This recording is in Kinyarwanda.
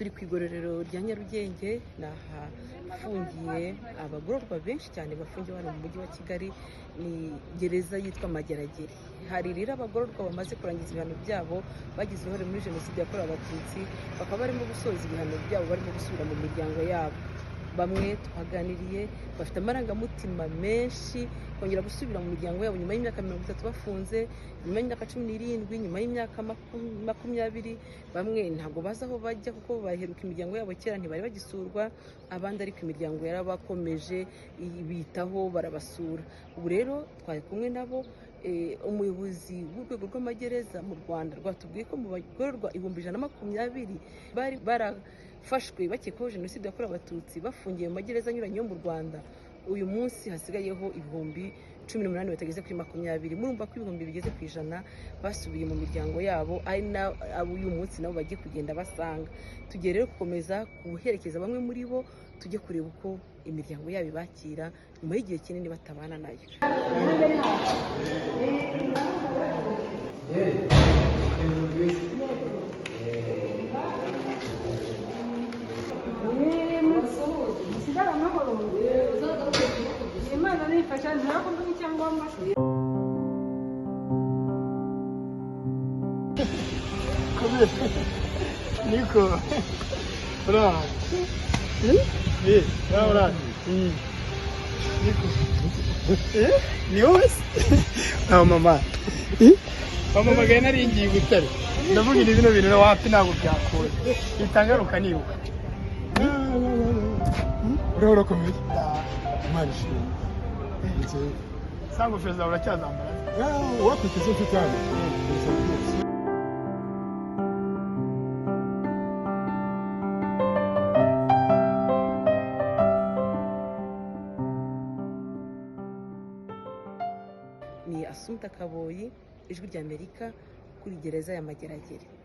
Turi ku igororero rya Nyarugenge, ni ahafungiye abagororwa benshi cyane bafungiwe hano mu mujyi wa Kigali, ni gereza yitwa Mageragere. Hari rero abagororwa bamaze kurangiza ibihano byabo bagize uruhare muri Jenoside yakorewe Abatutsi, bakaba barimo gusoza ibihano byabo, barimo gusubira mu miryango yabo. Bamwe twaganiriye bafite amarangamutima menshi, kongera gusubira mu miryango yabo nyuma y'imyaka 30 bafunze, nyuma y'imyaka 17, nyuma y'imyaka 20. Bamwe ntabwo bazi aho bajya kuko baheruka imiryango yabo kera, ntibari bagisurwa. Abandi ariko imiryango yarabakomeje bitaho, barabasura. Ubu rero twari kumwe nabo. Umuyobozi w'urwego rw'amagereza mu Rwanda rwatubwiye ko mu bagororwa 120,000 bari barafashwe bakekwaho Jenoside yakorewe Abatutsi bafungiye mu magereza anyuranye yo mu Rwanda, uyu munsi hasigayeho 18,000 batageze kuri 20. Murumva ko ibihumbi bigeze ku 100 basubiye mu miryango yabo, ari na abo uyu munsi nabo bagiye kugenda basanga. Tugiye rero gukomeza guherekeza bamwe muri bo, tujye kureba uko imiryango yabo ibakira nyuma y'igihe kinini batabana nayo. Musigare amahoro, Imana nifasha ntihakombe icyangombwa. Niko. Ura. Eh, ura ura. Niko. Eh, ni wowe se? Ah, mama. Eh? Mama magaye nari ngiye gutare. Ndavuga ibi bino bintu wapi, ntabwo byakora. Itangaruka nibuka. Uriho urakomeye, Imana ishimwe. Sanga ingofero zawe uracyazambara? Wakwiteze inshuti hano ubuzima bwose. Ni Asumta Kaboyi, Ijwi ry'Amerika, kuri gereza ya Mageragere.